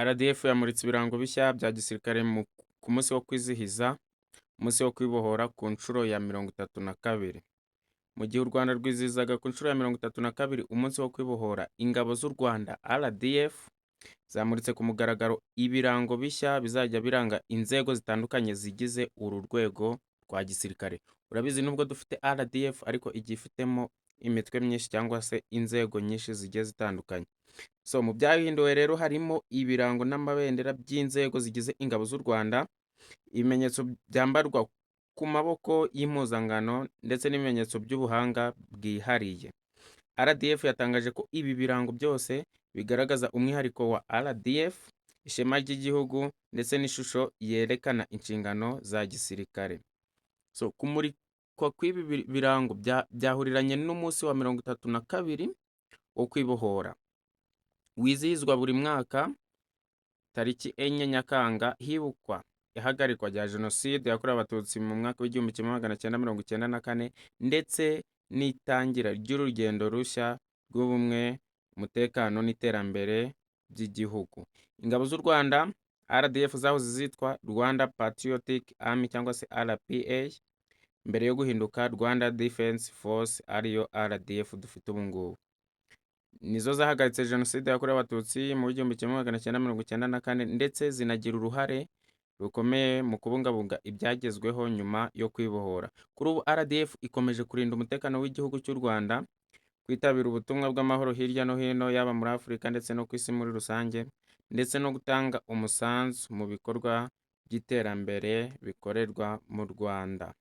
RDF yamuritse ibirango bishya bya gisirikare ku munsi wo kwizihiza umunsi wo kwibohora ku nshuro ya 32. Mu gihe u Rwanda rwizihizaga ku nshuro ya 32 umunsi wo kwibohora, ingabo z'u Rwanda RDF zamuritse ku mugaragaro ibirango bishya bizajya biranga inzego zitandukanye zigize uru rwego rwa gisirikare. Urabizi, nubwo dufite RDF ariko igiye ifitemo imitwe myinshi cyangwa se inzego nyinshi zigiye zitandukanye. So mu byahinduwe rero harimo ibirango n'amabendera by'inzego zigize ingabo z'u Rwanda, ibimenyetso byambarwa ku maboko y'impuzankano ndetse n'ibimenyetso by'ubuhanga bwihariye. RDF yatangaje ko ibi birango byose bigaragaza umwihariko wa RDF, ishema ry'igihugu ndetse n'ishusho yerekana inshingano za gisirikare. So kumurikwa kw'ibi birango byahuriranye n'umunsi wa 32 wo kwibohora, wizihizwa buri mwaka tariki 4 Nyakanga, hibukwa ihagarikwa rya Jenoside yakorewe Abatutsi mu mwaka w'1994 ndetse n'itangira ry'urugendo rushya rw'ubumwe, umutekano n'iterambere by'igihugu. Ingabo z'u Rwanda RDF zahoze zitwa Rwanda Patriotic Army cyangwa se RPA mbere yo guhinduka Rwanda Defense Force, ariyo RDF dufite ubu ngubu. Nizo zahagaritse Jenoside yakorewe Abatutsi mu 1994 ndetse zinagira uruhare rukomeye mu kubungabunga ibyagezweho nyuma yo kwibohora. Kuri ubu RDF ikomeje kurinda umutekano w'igihugu cy'u Rwanda, kwitabira ubutumwa bw'amahoro hirya no hino, yaba muri Afurika ndetse no ku isi muri rusange, ndetse no gutanga umusanzu mu bikorwa by'iterambere bikorerwa mu Rwanda.